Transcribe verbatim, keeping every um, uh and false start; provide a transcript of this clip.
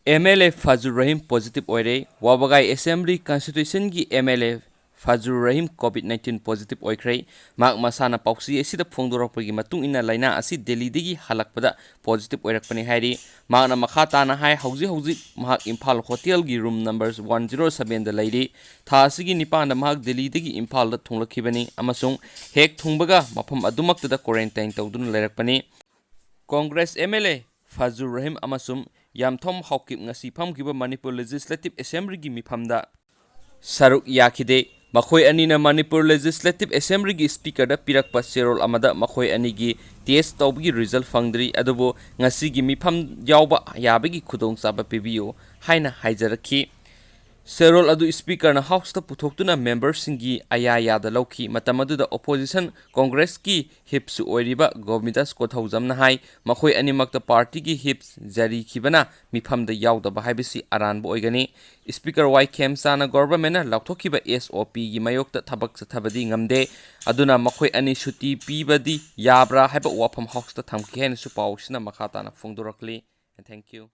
M L A Fazur Rahim positive ꯑꯣꯏꯔꯦ꯫ ꯋꯥꯕꯒꯥꯏ Assembly Constituencyꯒꯤ M L A Fazur Rahim COVID nineteen positive ꯑꯣꯏꯈ꯭ꯔꯦ꯫ ꯃꯍꯥꯛ ꯃꯁꯥꯅ ꯄꯥꯎꯆꯦ ꯑꯁꯤꯗ ꯐꯣꯡꯗꯣꯔꯛꯄꯒꯤ ꯃꯇꯨꯡ ꯏꯟꯅ ꯂꯥꯏꯅꯥ ꯑꯁꯤ ꯗꯦꯜꯂꯤꯗꯒꯤ ꯍꯜꯂꯛꯄꯗ positive ꯑꯣꯏꯔꯛꯄꯅꯤ ꯍꯥꯏꯔꯤ꯫ ꯃꯍꯥꯛꯅ ꯃꯈꯥ ꯇꯥꯅ ꯍꯥꯏ, ꯍꯧꯖꯤꯛ ꯍꯧꯖꯤꯛ ꯃꯍꯥꯛ ꯏꯝꯐꯥꯜ ꯍꯣꯇꯦꯜꯒꯤ room number one zero sevenꯗ ꯂꯩꯔꯤ꯫ ꯊꯥ ꯑꯁꯤꯒꯤ ꯅꯤꯄꯥꯟꯗ ꯃꯍꯥꯛ ꯗꯦꯜꯂꯤꯗꯒꯤ ꯏꯝꯐꯥꯜꯗ ꯊꯨꯡꯂꯛꯈꯤꯕꯅꯤ ꯑꯃꯁꯨꯡ ꯍꯦꯛ ꯊꯨꯡꯕꯒ ꯃꯐꯝ ꯑꯗꯨꯃꯛꯇꯗ quarantine ꯇꯧꯗꯨꯅ ꯂꯩꯔꯛꯄꯅꯤ꯫ Congress M L A Fazur Rahim ꯑꯃꯁꯨꯡ ꯌꯥꯝꯊꯣꯝ ꯍꯥꯎꯀꯤꯞ ꯉꯁꯤ ꯐꯝꯈꯤꯕ ꯃꯅꯤꯄꯨꯔ Legislative Assemblyꯒꯤ ꯃꯤꯐꯝꯗ ꯁꯔꯨꯛ ꯌꯥꯈꯤꯗꯦ꯫ ꯃꯈꯣꯏ ꯑꯅꯤꯅ ꯃꯅꯤꯄꯨꯔ Legislative Assemblyꯒꯤ Speakerꯗ ꯄꯤꯔꯛꯄ ꯆꯦꯔꯣꯜ ꯑꯃꯗ ꯃꯈꯣꯏ ꯑꯅꯤꯒꯤ test ꯇꯧꯕꯒꯤ result ꯐꯪꯗ꯭ꯔꯤ, ꯑꯗꯨꯕꯨ ꯉꯁꯤꯒꯤ ꯃꯤꯐꯝ ꯌꯥꯎꯕ ꯌꯥꯕꯒꯤ ꯈꯨꯗꯣꯡꯆꯥꯕ ꯄꯤꯕꯤꯌꯨ ꯍꯥꯏꯅ ꯍꯥꯏꯖꯔꯛꯈꯤ꯫ ꯆꯦꯔꯣꯜ ꯑꯗꯨ Speakerꯅ Houseꯇ ꯄꯨꯊꯣꯛꯇꯨꯅ memberꯁꯤꯡꯒꯤ ꯑꯌꯥ ꯌꯥꯗ ꯂꯧꯈꯤ꯫ ꯃꯇꯝ ꯑꯗꯨꯗ opposition ꯀꯣꯡꯒ꯭ꯔꯦꯁꯀꯤ whipꯁꯨ ꯑꯣꯏꯔꯤꯕ ꯒꯣꯕꯤꯟꯗꯥꯁ ꯀꯣꯊꯧꯖꯝꯅ ꯍꯥꯏ, ꯃꯈꯣꯏ ꯑꯅꯤꯃꯛꯇ partyꯒꯤ whip ꯖꯥꯔꯤꯈꯤꯕꯅ ꯃꯤꯐꯝꯗ ꯌꯥꯎꯗꯕ ꯍꯥꯏꯕꯁꯤ ꯑꯔꯥꯟꯕ ꯑꯣꯏꯒꯅꯤ꯫ Speaker ꯋꯥꯏ ꯈꯦꯝꯆꯥꯟꯅ governmentꯅ ꯂꯥꯎꯊꯣꯛꯈꯤꯕ SOPꯒꯤ ꯃꯥꯌꯣꯛꯇ ꯊꯕꯛ ꯆꯠꯊꯕꯗꯤ ꯉꯝꯗꯦ꯫ ꯑꯗꯨꯅ ꯃꯈꯣꯏ ꯑꯅꯤ ꯁꯨꯇꯤ ꯄꯤꯕꯗꯤ ꯌꯥꯕ꯭ꯔꯥ ꯍꯥꯏꯕ ꯋꯥꯐꯝ Houseꯇ ꯊꯝꯈꯤ ꯍꯥꯏꯅꯁꯨ ꯄꯥꯎꯁꯤꯅ ꯃꯈꯥ ꯇꯥꯅ ꯐꯣꯡꯗꯣꯔꯛꯂꯤ꯫ And thank you.